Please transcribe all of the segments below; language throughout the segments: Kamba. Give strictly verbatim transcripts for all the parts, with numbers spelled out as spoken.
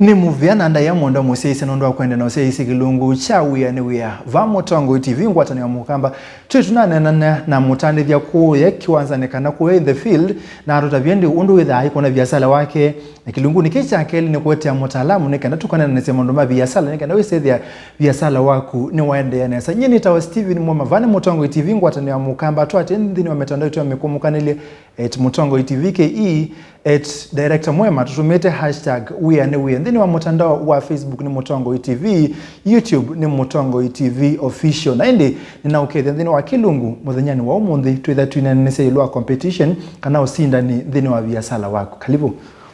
Nĩ mũvea na ndaĩa mũndũ mũsyaĩĩsya nũndũ wa kwenda na ũsyaĩĩsya kĩlungu kya Wĩa nĩ Wĩa. Va Mũtongoi T V, ngwatanĩo ya Mũkamba, twĩ tũnaneenana na mũtandĩthya kũũya kĩwanzanĩ kana kũũya in the field, na atũtavya ĩndĩ ũndũ wĩthaa aikũna viasala wake. Na kĩlungunĩ kĩĩ kya kelĩ nĩ kũetea mũtaalamu nĩ kenda tũkaneenanĩsya maũndũ ma viasala, nĩ kenda wĩsĩthĩa viasala waku nĩwaendeea nesa. Nyie nĩtawa Steven Mwema, va nĩ Mũtongoi T V, ngwatanĩo ya Mũkamba, twatĩ nthĩnĩ wa mĩtandao itũ ya mĩkũmũkanĩlye, at Mũtongoi T V K E, at Director Mwema, tũtũmĩte hashtag Wĩa nĩ Wĩa. Nthĩnĩ wa mũtandao wa Facebook nĩ Mũtongoi T V, YouTube nĩ Mũtongoi T V Official. Na ĩndĩ nĩnaũkethya nthĩnĩ wa kĩlungu mũthenyanĩ wa ũmũnthĩ, twĩtha twĩneenanĩsya ĩũlũ wa competition kana ũsindani nthĩnĩ wa viasala waku. Karibu.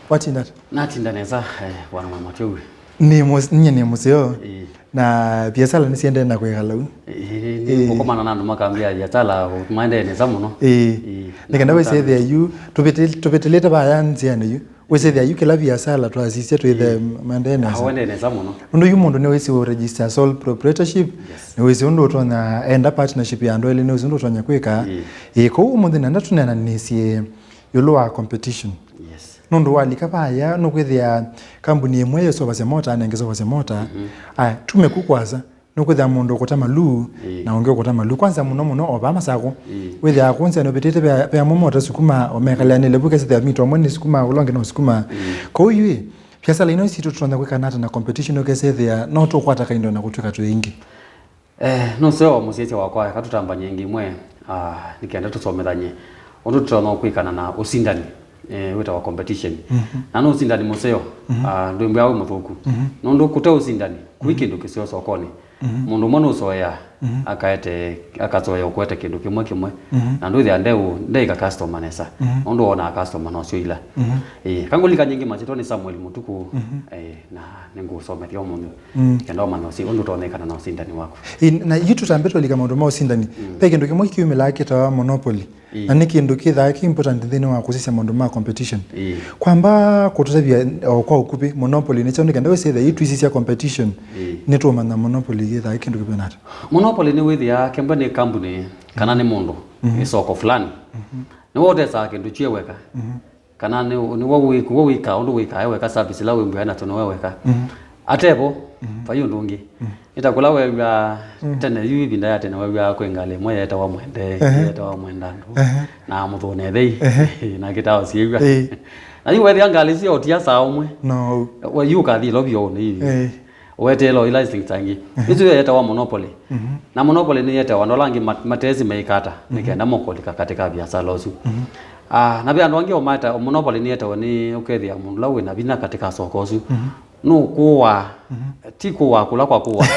Watinda ata? Natinda nesa, eh, bwana Mwema Teu. Nĩ mũs-, nyie nĩ mũseo. Ĩĩ. Na viasala nĩsiendee na kwĩkala ũu. Ĩĩ, nĩ, nĩ, ĩĩ, ngũkomana na andũ makambĩa viasala maendee nesa mũno. Ĩĩ. Ĩĩ. Nĩ kenda wĩsĩthĩa yu, tũvĩtĩ-, tũvĩtĩlĩte vaya nzĩanĩ yu. Wĩsĩthĩa yu kĩla viasala twasisya twĩthe, ĩĩ, maendee nesa. Aendee nesa mũno. Ũndũ yu mũndũ nĩwĩsĩ ũ register sole proprietorship, yes, nĩwĩsĩ ũndũ ũtonya enda partnership ya andũ elĩ, nĩwĩsĩ ũndũ ũtonya kwĩka. Ĩĩ. Ĩĩ, kwoou ũmũnthĩ nenda tũneenanĩsye ĩũlũ wa competition. Yes. Nũndũ walika vaya, nũkwĩthĩa kambuni ĩmwe yĩsovasya mota, na ĩngĩ ĩsovasya mota. Mhm. Aya, tume ku kwasa, nũkwĩthĩa mũndũ ũkũta maluu, ĩĩ, na ũngĩ ũkũta maluu. Kwanza mũno mũno, o vaa Masakũ. Ĩĩ. Wĩthĩaa kũnzĩa nũvĩtĩte ve, ve amwe mota sukuma, o mekalĩanĩle vu, kesĩthĩa mito amwe nĩ sukuma, ũla ũngĩ no sukuma. Ĩĩ. Kwoou yu, ĩ, viasala ino sitũ tũtonya kwĩkana ata na competition ũkesĩthĩa no tũkwata kaindo na kũtw'ĩka twĩ aingĩ? Eh, nũseo mũsyaĩĩsya wakwa, eka tũtambany'e ĩngĩ ĩmwe, ah, nĩ kenda tũsomethany'e ũndũ tũtonya kwĩkana na ũsindani, eh, wĩtawa competition. Mhm. Na nĩ ũsindani mũseo, mhm, ah, ndwĩmbwĩa wĩ mũthũku. Mhm. Nũndũ kũte ũsindani, kũi, mhm, kĩndũ kĩseo sokonĩ. Mhm. Mũndũ ũmwe nũsoea, mhm, akaete, akasoea ũkwete kĩndũ kĩmwe kĩmwe. Mhm. Na ndwĩthĩa ndeũ, ndeĩka customer nesa. Mhm. Nũndũ wonaa customer nosyo ila. Mhm. Ĩĩ, kangũlikany'e ĩngĩ masyĩtwa nĩ Samuel Mũtuku, mhm, eh, na nĩngũsomethya ũmũnthĩ. Mm. Kenda ũmanya ũsi-, ũndũ ũtonya kwĩkana na ũsindani waku. Ĩ, na yu tũtambĩte ũlika maũndũ ma ũsindani. Mm. Ve kĩndũ kĩmwe kĩumĩlaa kĩtawa monopoly. Ĩĩ. Na nĩ kĩndũ kĩthaa kĩ important nthĩnĩ wa kũsisya maũndũ ma competition. Ĩĩ. Kwamba kũtũtavya o kwa ũkuvĩ, monopoly nĩ kyaũ nĩ kenda wĩsĩthĩa yu tũisisya competition, ĩĩ, nĩtũũmanya monopoly yĩthaa kĩndũ kĩvena ata? Monopoly nĩ wĩthĩaa kembwa nĩ kambuni kana nĩ mũndũ, mhm, ĩ soko fulani. Mhm. Nĩwe ũtesaa kĩndũ kyĩ weka. Mhm. Kana nĩ, nĩwe wĩ-, we wĩkaa ũndũ wĩkaa e weka, service ĩla wĩmbwĩa nato nĩwe weka. Mhm. Atevo, mhm, vai ũndũ ũngĩ. Mhm. Nĩ ta kũla weew'aa, mhm, tene yu, ĩvinda ya tene weew'aa kwĩ ngalĩ ĩmwe yeetawa Mwende, ehe, yeetawa Mwenda andũ, ehe, na Mũthũne ĩthei, ehe, na kĩtao syĩw'a. Ĩĩ. Na yu weethĩa ngalĩ isu yaũtia saa ũmwe, no, we yu ũkathi ĩlo vyoo nĩ, ĩĩ, weteela o ila things angĩ. Mhm. Isu yo yeetawa monopoly. Mhm. Na monopoly nĩ yeetawa andũ ala angĩ mat-, matesĩ meĩka ata, mhm, nĩ kenda mokũlika katĩ ka viasala ũsu. Mhm. Ah, na ve andũ angĩ o mata, monopoly nĩ yeetawa nĩ ũkethĩa mũndũ ũla wĩ na vinya katĩ ka soko ũsu. Mhm. Nũkũaa, mhm, ti kũaa kũla kwa kũaa.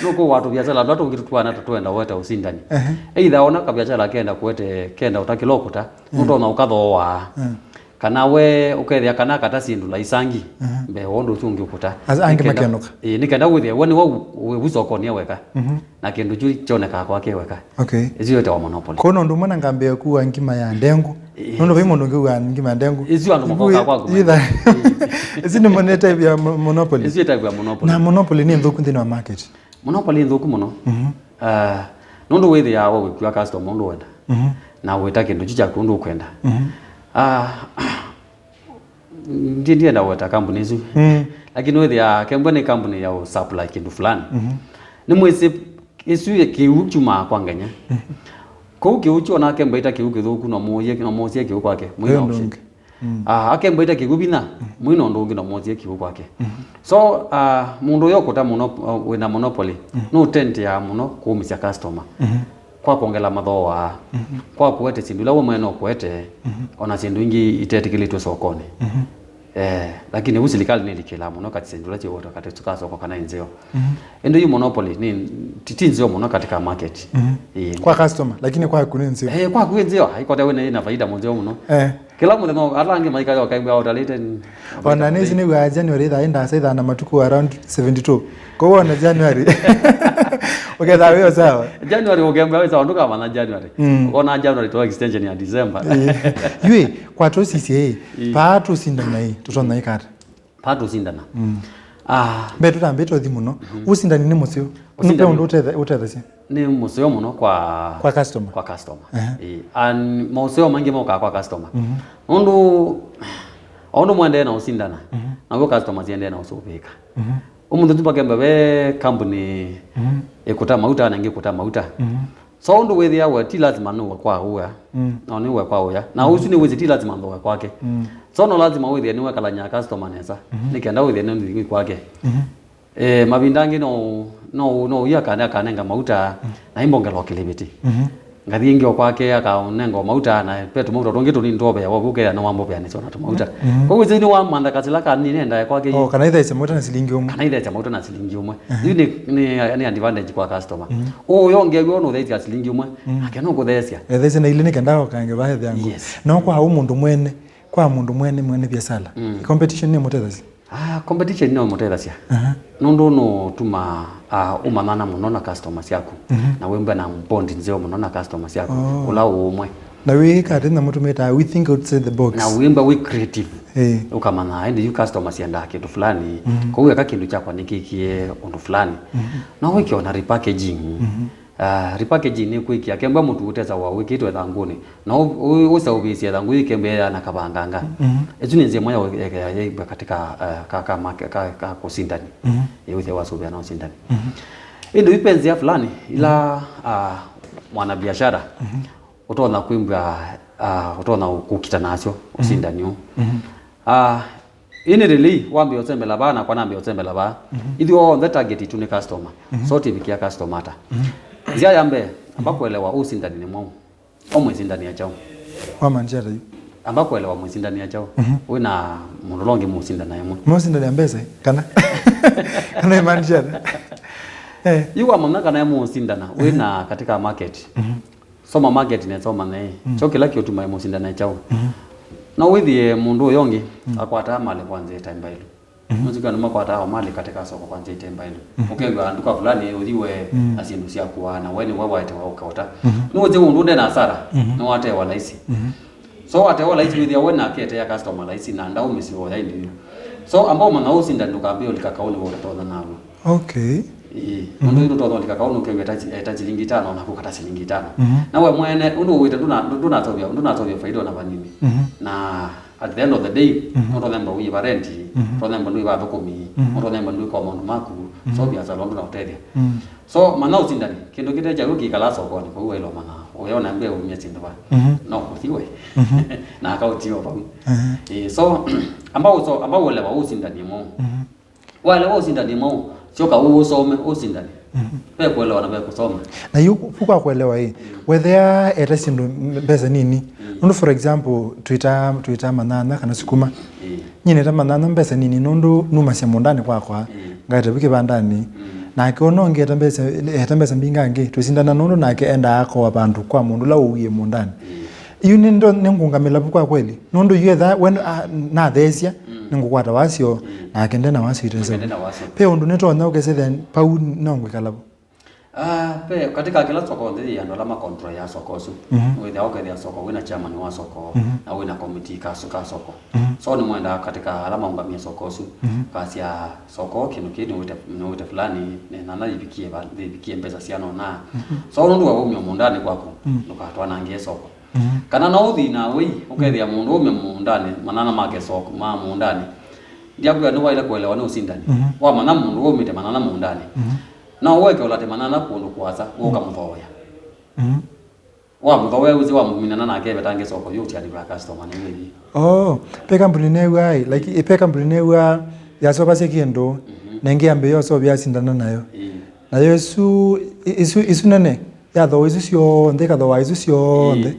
Nũkũaa tũviasala tũla tũngĩ tũtwana tũtwenda ũete ũsindani. Ehe. Either ona kaviasala kenda kũete, kenda ũtakĩla ũkũta, mm, nũtonya ũkathooaa. Mm. Kana we ũkethĩa kana kata syĩndũ laisangi, mhm, mbee wa ũndũ ũsu ũngĩ ũkũta. As-, angĩ nĩ kenda, makenũka. Ĩĩ, nĩ kenda wĩthĩe we nĩwe wĩ vu sokonĩ e weka. Mhm. Na kĩndũ kyu kyonekaa kwake e weka. Okay. Ĩsu yĩtawa monopoly. Kwoou no ũndũ ũmwe na ngambĩa kũaa ngima ya ndengũ. Ĩĩ. Nũndũ vai mũndũ ũngĩ ũaa ngima ya ndengũ. Ĩsu andũ makokaa kwaku. Ĩĩ. Ĩsu nĩ mo-, nĩ type ya mo-, monopoly. Ĩsu ĩ type ya monopoly. Na monopoly nĩ nthũku nthĩnĩ wa market. Monopoly nĩ nthũku mũno. Mhm. Ah, nũndũ wĩthĩaa we wĩkua customer ũndũ wenda. Mhm. Na wĩta kĩndũ kyu kyaku ũndũ ũkwenda. Mhm. Ah, ndi-, ndienda weta kambuni ĩsu. Mm. Lakini wĩthĩaa kembwa nĩ kambuni ya ũsupply kĩndũ fulani. Mhm. Nĩmwĩsĩ ĩsu kĩu kyumaa kwa Ngenye. Mhm. Kũu kĩu kyona kembwa ĩta kĩu kĩthũku, no mũũye, no mũũsie kĩu kwake. Mwĩna option. Mm. Ah, akembwa ĩta kĩu vinya, mm, mwĩna ũndũ ũngĩ no mũũsie kĩu kwake. Mhm. So, ah, mũndũ ũyũ ũkũta mono, uh, wĩna monopoly, mm, nũtenteaa mũno kũũmĩsya customer. Mhm. Kwa kwongela mathooa, mhm, kwa kũete syĩndũ ila we mwene ũkũete, mhm, ona syĩndũ ingĩ itetĩkĩlĩtw'e sokonĩ. Mhm. Eh, lakini vu silikalĩ nĩlikĩlaa mũno katĩ syĩndũ ila syĩwetwe katĩ ka soko kana nzeo. Mhm. Ĩndĩ yu monopoly nĩ, ti, ti nzeo mũno katĩ ka market. Mhm. Ĩĩ. Kwa customer, lakini kwaku nĩ nzeo. Eh, kwaku nĩ nzeo, aikota wĩna ĩna faida mũnzeo mũno. Eh. Kĩla mũthenya, ala angĩ maikayoka, ĩmbwa ũtalĩte n-, ona nĩsi nĩw'aa January thaa ĩ ndasa ĩthana matukũ around seventy-two. Kwoou ona January, ũkethaa wĩ o sawa. January ũkembwa wĩ sawa, ndũkamanya January. Mm. Ũkona January to extension ya December. Ĩĩ. Yu ĩ, kwa tũsisye ĩ, ĩĩ, paa tũsindana ĩ, tũtonya ĩka ata? Paa tũsindana. Mm. Ah. Mbee tũtambĩte ũthi mũno. Mhm. Ũsindani nĩ mũseo. Ũsindani. Nũpe ũndũ ũtetha-, ũtethasya. Nĩ mũseo mũno kwa, kwa customer. Kwa customer. Ehe. Ĩĩ. And maũseo maingĩ mokaa kwa customer. Mhm. Nũndũ, o ũndũ mwendeee na ũsindana, mhm, Naw'o customers iendee na ũsũvĩĩka. Mhm. Ũmũnthĩ tu vakemba ve kambuni Mhm. ĩkũta mauta na ĩngĩ ĩkũta mauta. Mhm. So ũndũ wĩthĩawa ti lazima nũwe kwa ũya. Mm. No nĩwe kwa ũya. Na Mhm. ũsu nĩwĩsĩ ti lazima nthooe kwake. Mm. So no lazima wĩthĩe nĩwekalany'a customer nesa. Mhm. Nĩ kenda wĩthĩe nĩ nthing'i kwake. Mhm. Eh, mavinda angĩ no, no, no ũya akane, akanenga mauta, Mm. na imbongela o kĩlĩvĩtĩ. Mhm. Ngathi ĩngĩ o kwake, akanenga o mauta, na ve tũmauta tũngĩ tũnini twoveawa, ũkethĩa nĩwamboveanĩsya na tũmauta. Mhm. Kwoou ĩsĩ nĩ wamantha kasila kanini endae kwake. Oh, kana itheesya mauta na silingi ũmwe. Kana itheesya mauta na silingi ũmwe. Mhm. Yu nĩ, nĩ, nĩ advantage kwa customer. Mhm. Ũũ yongeew'a ũnũtheesya silingi ũmwe, Mhm. nake nũkũtheesya. Etheesya na ilĩ nĩ kenda ũkange vaethea ngũ. Yes. No kwa ũ mũndũ mwene, kwa mũndũ mwene, mwene biasala. Mm. Competition nĩ mũtethasya. Ah, competition no mũtethasya. Aha. Nũndũ nũtuma, ah, ũmanyana mũno na customer syaku. Mhm. Na wĩmba na bond nzeo mũno na customer syaku. Oh. Ũla ũmwe. Na wĩka atĩ na mũtumĩta, we think outside the box. Na wĩmba wĩ creative. Eh. Ũkamanya, ĩndĩ yu customer syendaa kĩndũ fulani. Mhm. Kwoou eka kĩndũ kyakwa nĩkĩkie ũndũ fulani. Mhm. No wĩke ona repackaging. Mhm. Ah, repackaging nĩ kwĩkĩa kemba mũtu ũtesawa wĩkĩtwe ĩthangũnĩ. Na ũ-, ũ-, ũseũvĩĩsya ĩthangũ yĩkembea na kavanganga. Mhm. Ĩsu nĩ nzĩa ĩmwe ya ũ-, ya, ya, ya, katika, eh, ka, ka, ka, ka, ka kũsindani. Mhm. Ĩũthĩa wasũvĩa na ũsindani. Mhm. Ĩndĩ yu ve nzĩa fulani, ila, Mhm. ah, mwanabiashara, Mhm. ũtonya kwĩmbwa, ah, ũtonya kũkita nasyo, Mhm. ũsindani ũũ. Mhm. Ah, ĩnĩ lĩlĩ, wambĩa ũsembela vaa, nakwa nambĩa ũsembela vaa. Mhm. Ithyĩ onthe target itũ nĩ customer. Mhm. So tĩvikĩa customer ata? Mhm. Nzĩa ya mbee, amba kũelewa ũsindani nĩ mwaũ. O mwĩsindania kyaũ? Wamaanisha ata yu? Amba kũelewa mwĩsindania kyaũ. Mhm. Wĩ na mũndũ ũla ũngĩ mũsindana ĩmwe. Mũsindania mbesa, kana? Kana imaanisha ata? Eh. Yu wamanya kana e mũsindana, wĩ na katika market. Mhm. Soma market nesa ũmanye, Mm. kyo kĩla kĩũtuma e mũsindana kyaũ. Mhm. No wĩthĩe mũndũ ũyũ ũngĩ, Mm. akwataa malĩ kwa nzĩa ĩte mbaĩlu. Mhm. Nũsĩ andũ makwataa o malĩ katika soko kwa nzĩa ĩte mbaĩlu. Mhm. Ũkew'a nduka fulani ũthiwe Mm. na syĩndũ sya kũaa, na we nĩwe waetewa ũkaũta. Mhm. Nũsĩ ũndũ nde na hasara, Mhm. nĩwatewa laisi. Mhm. So watewa laisi wĩthĩa we nake etea customer laisi na ndaũmĩsĩ oya ĩndĩ. So amba ũmanya ũsindani ndũkambĩe ũlika kaũ nĩwe ũtatonya naw'o. Okay. Ĩĩ. Mhm. Nũndũ yu ndũtonya ũlika kaũ nũkew'a eta, eta silingi itano na kũkata silingi itano. Mhm. Na we mwene, ũndũ ũwĩte ndũna-, ndũ-, ndũnaseũvya, ndũnaseũvya faida ona vanini. Mhm. Na at the end of the day, Mhm. no tũthemba ũiva rent, Mhm. tũthemba ndũiva athũkũmi, Mhm. no tũthemba ndũĩka maũndũ maku, Mhm. so biasala ũndũ na ũtethya. Mhm. So, manya ũsindani, kĩndũ kĩte kyaũ kĩkala sokonĩ, kwoou waĩle ũmanya, ũyona mbee umia syĩndũ va, Mhm. no kũthi we, Mhm. na akaũtia o vau. Mhm. Ĩĩ, so, amba ũso-, amba ũelewa ũsindani mwaũ. Mhm. Waelewa ũsindani mwaũ, syoka ũsome ũsindani. Mhm. Ve kũelewa na ve kũsoma. Na yu, vu kwa kũelewa ĩ, Mm. wethĩa eta syĩndũ mbesa nini. Mm. Nũndũ, for example, twĩta, twĩta manyanya kana sukuma. Mm. Nyie nĩta manyanya mbesa nini nũndũ numasya mũndanĩ kwakwa. Mm. Ngaete vu kĩvandanĩ. Mm. Nake ũno ngeta mbesa, eta mbesa mbingangĩ. Twĩsindana nũndũ nake endaa akoa vandũ kwa mũndũ ũla ũwie mũndanĩ. Mm. Yu nĩ ndo-, nĩngũngamĩla vu kwa kweli. Nũndũ yu etha, we, a, natheesya, Mm. nĩngũkwata wasyo, Mm. nake nde na wasyo itesa. Nde na wasyo. Pe ũndũ nĩtonya ũkesethĩa pau no ngwĩkala vu. Ah, pe, katika kila soko nthĩ yĩ andũ ala makontrol ya soko ũsu. Mhm. Wĩthĩa ũkethĩa soko, wĩna chairman wa soko, Mhm. na wĩna committee ka so-, ka soko. Mhm. So nĩmwendaa katika ala maũngamĩe soko ũsu, Mhm. kasya soko, kĩndũ kĩĩ nĩwĩte, nĩwĩte fulani, nĩ nana yĩvikie va-, yĩvikie mbesa siana ũna. Mhm. So nũndũ wa umya mũndanĩ kwaku, Mm. ndũkatwanangĩe soko. Mhm. Kana no ũthi na wei, ũkethĩa mũndũ ũme mũũndanĩ, manana make soko, ma mũũndanĩ. Ndiakwĩa nĩwaĩle kũelewa nĩ ũsindani. Mhm. Wamanya mũndũ ũmĩte manana mũũndanĩ. Mhm. No ũeke ũlate manana kũndũ kũasa, ũkamũthooea. Mhm. Wamũthooea ũsĩ wamũminana nake evetangĩ soko, yu ũtianĩw'a customer nĩ wĩthi. Oh, pe kambuni new'a, like, pe kambuni new'a yasovasya kĩndũ, Mhm. na ĩngĩ yambĩĩa ũsovya asindana nayo. Ĩĩ. Nayo ĩsu, ĩ-, ĩsu, ĩsu nene, yathooa isu syonthe, ĩkathooa isu syonthe. Ĩĩ,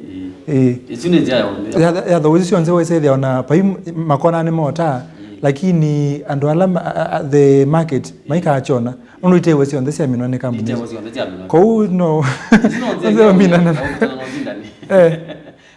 ĩĩ. Ĩĩ. Isu nĩ nzĩa yonthe. Yatha-, yathooa isu syonthe wesethĩa ona pai m-, makona nĩ mota, Ĩĩ. lakini andũ ala ma-, a, a, the market, maikakyona, nũndũ itewe syonthe syaminwa nĩ kambuni. Itewe syonthe syaminwa. Kwoou no, Isu no nzĩa nzĩa yonthe, ũminana. Ũminana na ũsindani. Eh.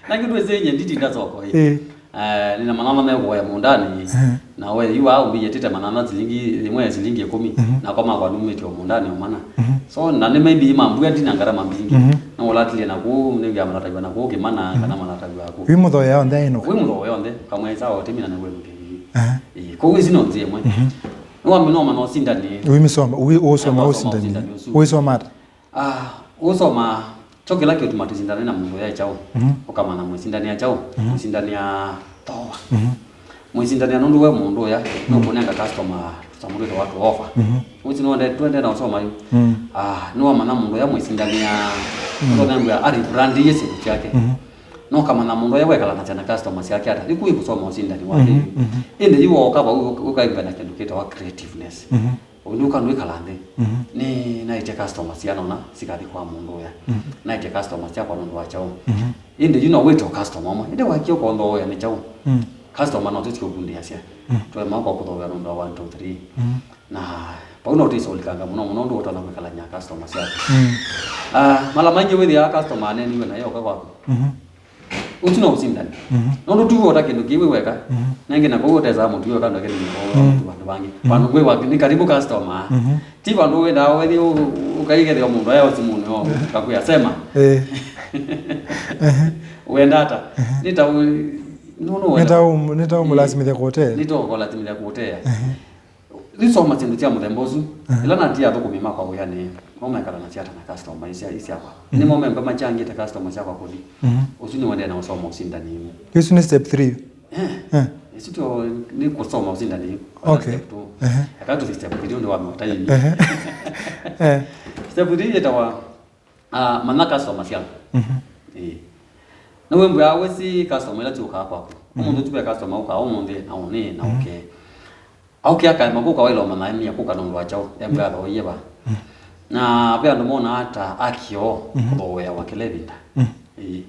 Na kĩndũ ĩsĩ nye nditinda soko, ĩ. Ĩ. Eh, nĩna manana mekũvoya mũũndanĩ, Ehe. na we yu aa ũmbĩie tĩte manana silingi, ĩmwe ya silingi ĩkũmi, Mhm. nakwa makwa numĩtye o mũũndanĩ o mana. Mhm. So, na nĩ maybe mambua ndina ngarama mbingĩ. Mhm. No ũlatilie na kũu, nĩwĩa manataw'a na kũu kĩmana, Mhm. kana manataw'a kũu. Wĩ mũthoya onthe ainũka. Wĩ mũthoya onthe, kamwe saa wote mina na wĩ mũkĩngi. Ehe. Ĩ, kũu ĩsi no nzĩa ĩmwe. Mhm. Nĩwamina ũmana ũsindani. Wĩmĩsoma, wĩ-, ũsoma Nĩwasoma ũsindani. ũsindani ũsu. Wĩsoma ata? Ah, ũsoma, kyo kĩla kĩũtuma tũsindane na mũndũ ya kyaũ, Mhm. ũkamanya mwĩsindania kyaũ, Mhm. mwĩsindania thoa. Mhm. Mwĩsindania nũndũ we mũndũ ũya nũkũnenga customer tũsamũ twĩtawa tũ offer. Mhm. Ũsi nĩwende twende na ũsoma yu. Mm. Ah, nĩwamanya mũndũ ũya mwĩsindania, mm, ũtonembwa arĩbrandie syĩndũ syake. Mhm. No kamanya mũndũ ũya wekalanasya na customer syake ata. Yu kwĩ kũsoma ũsindani wake. Mhm, mhm. Ĩndĩ yu woka vau ũkaimba na kĩndũ kĩtawa creativeness. Mhm. Ũndũ ũka ndwĩkala nthĩ. Mhm. Nĩ naĩtye customer syana ona sikathi kwa mũndũ ũya. Mhm. Naĩtye customer syakwa nũndũ wa kyaũ. Mhm. Ĩndĩ yu no wĩte o customer ũmwe. Ĩndĩ wakie ũkontho ũya nĩ kyaũ. Mm. Customer no tũsikũkundĩasya. Mm. Twema kwa kũthovea nũndũ wa one, two, three. Mm. Na vau no tũisũlikanga mũno mũno ũndũ ũtonya kwĩkalany'a customer syaku. Mm. Ah, mala maingĩ wĩthĩaa customer aneniwe na yoka kwaku. Mhm. Ũsu no ũsindani. Mhm. Nũndũ tu wota kĩndũ kĩu wĩ weka, mhm, nengĩ na kũu ũtesaa mũtu wĩ weka ndweke nĩ mũtu vandũ vangĩ. Mhm. Vandũ kwĩ wa, nĩ karibu customer. Mhm. Ti vandũ wenda wethi ũkaigethea mũndũ aya ũsimũnĩ o kakwĩa sema. Eh. Wenda ata? Mhm. Nĩ ta ũ-, nũnũ wenda. Nĩ ta ũm-, nĩ ta ũmũlasimĩthya kũũtea. Nĩ ta ũkũlasimĩthya kũũtea. Mhm. Nĩsoma syĩndũ sya mũthemba ũsu. Mhm. Ĩla natia athũkũmi makwa wĩanĩ, mo mekalanasya ata na customer isya-, isyakwa. Mhm. Nĩmo memba machangĩte customer syakwa kũthi. Mhm. Ũsu nĩwendee na ũsoma ũsindani. Ĩsu nĩ step three. Eh. Eh. Ĩsu tyo nĩ kũsoma ũsindani. Okay. Step two. Ehe. Aka tũthi step three ũndũ wa mĩtaini. Ehe. Eh. Step three yĩtawa, ah, manya customer syaku. Mhm. Ĩĩ. Nĩwĩmbwĩa wĩsĩ customer ĩla syũkaa kwaku. Mhm. Ũmũnthĩ ũsu ve customer ũkaa ũmũnthĩ na ũnĩ na, mhm, ũkee. Aũkĩa kaema kũka waĩle ũmanya emia kũka nũndũ wa kyaũ, embwe athoie va. Mm. Na ve andũ monaa ta akĩo, mhm, kũthooeawa kĩla ĩvinda. Mm. Ĩĩ.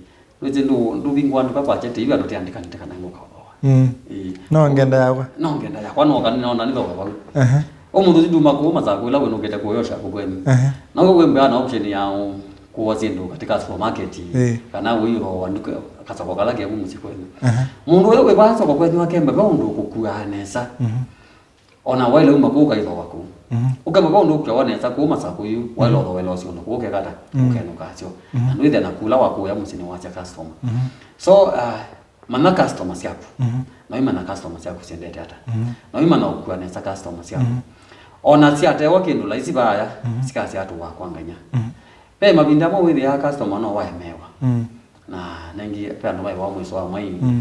Wĩsĩ ndũ-, ndũvingũa nduka kwakya tĩi andũ tĩandĩkanĩte kana ngũka ũthooa. Mm. Ĩĩ. No ngenda yakwa. No ngenda yakwa, no kana nĩona nĩthooe vau. Aha. Ũmũnthĩ ũsu nduma kũu Masakũ ĩla wĩnũkĩte kũyosha kũkwenyu. Aha. Na we wĩmbea na option ya ũ-, kũwa syĩndũ katika supermarket, ĩĩ, kana ũithooa nduka kasoko kala kevu mũsyĩ kwenyu. Aha. Mũndũ ũyũ wĩ vaa soko kwenyu akemba ve ũndũ ũkũkuaa nesa. Mhm. Ona waĩle uma kũu ũkaithoa kũu. Mhm. Ũkemba ve ũndũ ũkuawa nesa kũu Masakũ yu, waĩle, mhm, ũthowela syĩndũ kũu ũkekata, mhm, ũkenũka syo. Mhm. Na ndwĩthĩa na kula wa kũya mũsyĩ nĩ wasya customer. Mhm. So, uh, manya customer syaku. Mhm. Na ũimanya customer syaku syendete ata. Mhm. Na ũimanya ũkua nesa customer syaku. Mhm. Ona syatewa kĩndũ laisi vaya, mhm, sikasya atũwa kwa nganya. Mhm. Ve mavinda amwe wĩthĩaa customer no waemewa. Mhm. Na nengĩ ve andũ maĩvawa mwĩso wa mwai, mhm,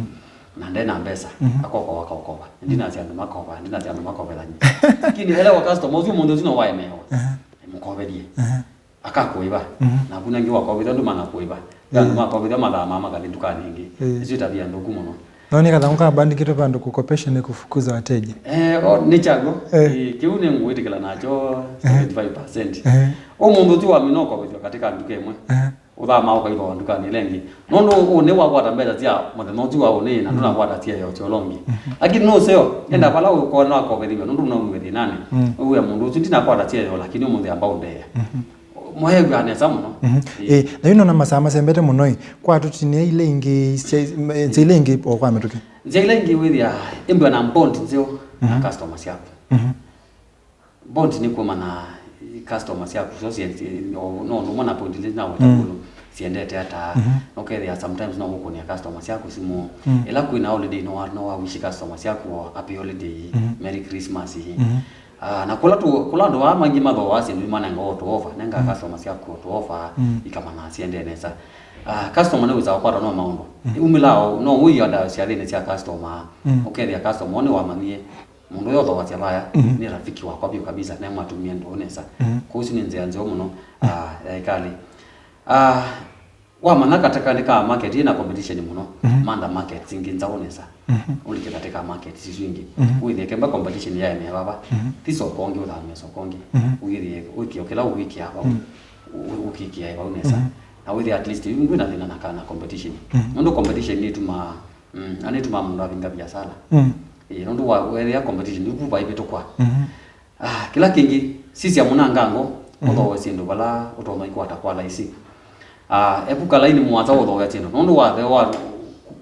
na nde na mbesa, mhm, akokowa, akakokowa. Mhm. Ndinasya andũ makowa, ndinasya andũ makovethany'a. Lakini elewa customer ũsu mũndũ ũsu no waemewa. Aha. Mũkovelie. Aha. Akakũĩva. Mhm. Naku nengĩ wakovithya ndũmana kũĩva. Ve andũ, mm, makovithya mathaa maa makathi ndukanĩ ĩngĩ. Mm. Ĩsu ĩtavia nthũku mũno. No nĩ kathaũ ka bandĩkĩtwe vandũ kukopesha ni kufukuza wateja. Eh, o, nĩ kyaw'o. Eh. Eh, kĩu nĩ ngwĩtĩkĩla nakyo seventy-five percent. Eh. Ũmũnthĩ ũsu wamina ũkovethw'a katika nduka ĩmwe. Eh. Ũthamaa ũkaithoa ndukanĩ ĩla ĩngĩ. Nũndũ ũnĩ wakwata mbesa sya mũthenya ũsu wa ũnĩ na, mm, ndũnakwata syeo sya ũla ũngĩ. Mhm. Lakini nũseo, enda, mm, vala ũkona wakovethiw'e nũndũ ũnaumw'e thĩnanĩ. Mm. Ũwĩa mũndũ ũsu ndinakwata syeo, lakini ũmũnthĩ amba ũndee. Mhm. Mwaew'aa nesa mũno. Mhm. Ĩĩ. Ĩĩ, na yu nona masaa masembete mũno ĩ, kwa tũtinie ile ingĩ, nzĩa ile ingĩ o kwa mĩtũkĩ. Nzĩa ile ingĩ wĩthĩa ĩmbwa na bond nzeo na, mhm, customer syaku. Mhm. Bond nĩ kũmanya customer syaku so sie-, sie-, no, no, no mwana point ile na wata, mm, mũno siendete ata. Mhm. No kethĩa sometimes no gũkũnia customer syaku simu. Mm. Ĩla kwĩna holiday no wa, no wa wish customer syaku happy holiday, mhm, Merry Christmas. Mhm. Ah, na kũla tu, kũla andũ aa maingĩ mathooaa syĩndũ imanenga o tũ offer, nenga, mm, customer syaku o tũ offer, mm, ikamanya siendee nesa. Ah, customer nĩ wĩsa ũkwatwa no maũndũ. Mm. Umĩlaa no ũianda syathĩnĩ sya customer, mm, ũkethĩa customer nĩ wamanyie mũndũ ũyũ ũthoosya vaya, mm, nĩ rafiki wakwa vyũ kabisa, na mwatumie ndũũ nesa. Mm. Kwoou isu nĩ nzĩa nzeo mũno, mm, ah, ya ĩkalĩ. Ah, Wamanya katika nĩ ka market ĩna competition mũno, mhm, mantha markets ingĩ nzaũ nesa. Mhm. Ũlike katika markets isu ingĩ. Mhm. Wĩthĩe kemba competition yaemea vava. Mhm. Thi soko ũngĩ ũthamie soko ũngĩ. Mhm. Wĩthĩe wĩkĩo kĩla ũwĩkĩa vau. Mhm. Ũ-, ũkĩkĩa vau nesa. Mhm. Na wĩthĩe at least yu ndwĩna thĩna na kana competition. Mhm. Nũndũ competition nĩtumaa, mm, na nĩtumaa mũndũ avinga biasala. Mhm. Ĩĩ, nũndũ wa wethĩa competition yu vaivĩtũkwa. Mhm. Ah, kĩla kĩngĩ, sisya mũnangango, mhm, ũthooe syĩndũ vala ũtonya ikwata kwa laisi. Ah, epuka laini mũasa ũthooe syĩndũ. Nũndũ wathewa,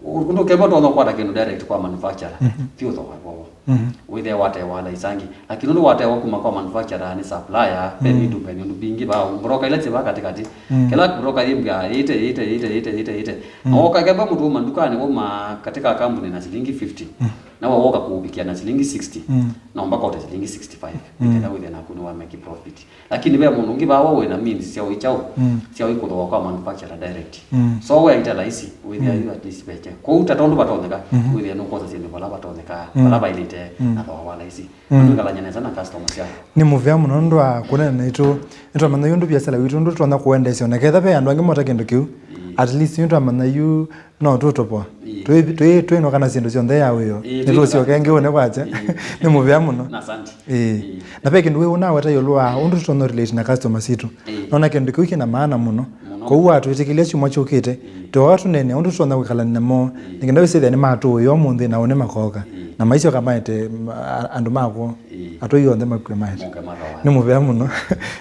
ũndũ kemba ũtonya ũkwata kĩndũ direct kwa manufacturer, mhm, ti ũthooe vovo. Mhm. Wĩthĩa watewa laisi angĩ. Lakini ũndũ watewa kuma kwa manufacturer nĩ supplier, ve, mhm, vindu, ve vindu vingĩ vau. Broker ila syĩ vaa katikati. Mhm. Kĩla broker yĩmbĩa ĩte, ĩte, ĩte, ĩte, ĩte, ĩte. Mhm. Na woka kemba mũtũma ndukanĩ wauma katika kambuni na silingi fifty. Mhm. Na we woka kũũvikĩa na silingi sixty, mm, no mpaka ũte silingi sixty-five, mm, nĩkenda wĩthĩe naku nĩwa make profit. Lakini ve mũndũ ũngĩ vaa wĩ na means sya ũikyaũ, mm, sya ũikũthũa kwa manufacturer direct. Mm. So we aita laisi, wĩthĩa, mm, yu at least veche. Kwoou ta tondũ vatonyeka, mhm, wĩthĩa nũkwosa syĩndũ vala vatonyeka, mm, vala vailĩte, mm, na thooa wa laisi. Mm. Andũ ĩkalany'a nesa na customer syao. Nĩ mũvea mũno nũndũ wa kũneena naitũ. Nĩtwamanya yu ũndũ viasala witũ ũndũ tũtonya kũwendeesya, ona ketha ve andũ angĩ mota kĩndũ kĩu. Ĩĩ. At least nĩtwamanya yu no tũtopoa. Ĩĩ. Twĩ, twĩ, twĩnũka na syĩndũ syonthe ya wĩo. Ĩĩ, nĩtũsyoke ĩngĩ ũne kwakya. Ĩĩ. Nĩ mũvea mũno. Na asante. Ĩĩ. Ĩĩ. Na ve kĩndũ wĩ ũnaweta ĩũlũ wa ũndũ tũtonya relate na customer sitũ. Ĩĩ. Nona kĩndũ kĩu kĩna maana mũno. Mũno. Kwoou watwĩtĩkĩlya kyumwa kyũkĩte, ĩĩ, tũoa tũneenea ũndũ tũtonya kwĩkalany'a namo, ĩĩ, nĩkenda wĩsĩthĩa nĩmatũũĩa ũmũnthĩ na ũne makooka. Ĩĩ. Na maisyoka maete, mm, a-, andũ makw'o. Ĩĩ. Atũi onthe makw'e maete. Moke mathoa. Nĩ mũvea mũno.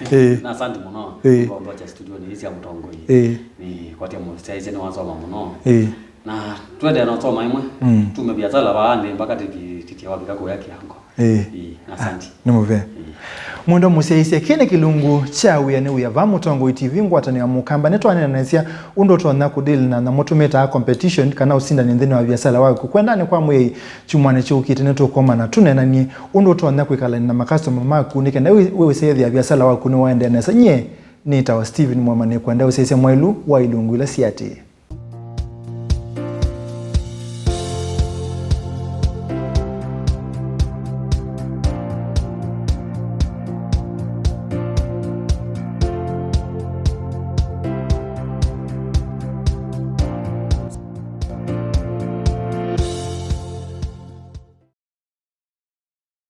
Ĩĩ. Na asante mũno. Ĩĩ. Nĩkwambokya studio nĩ cia mũtongoi. Ĩĩ. Nĩ kwatia mũsyaĩsya nĩwasoma mũno. Ĩĩ. Na twendee na ũsoma ĩmwe. Mm. Tume viasala vaa nthĩ mpaka tĩti-, tĩtie wavika kũya kĩango. Ĩĩ. Ĩĩ, asante. Nĩ mũvea. Ĩĩ. Mwendwa mũsyaĩĩsya, kĩĩ nĩ kĩlungu kya Wĩa nĩ Wĩa vaa Mũtongoi T V, ngwatanĩo ya Mũkamba. Nĩtwaneenanĩsya ũndũ ũtonya kũdeal na nyamũ tũmĩtaa competition kana ũsindani nthĩnĩ wa viasala waku. Kwendanĩ kwa Mwĩai kyumwanĩ kyũkĩte, nĩtũkomana tũneenany'e ũndũ ũtonya kwĩkalany'a na makastoma maku nĩ kenda wĩ-, wĩwĩsĩthĩa viasala waku nĩwaendee nesa. Nyie nĩtawa Steven Mwema, nĩkwenda ũsyaĩĩsya mwaĩlu wa ilungu ila siatĩĩe.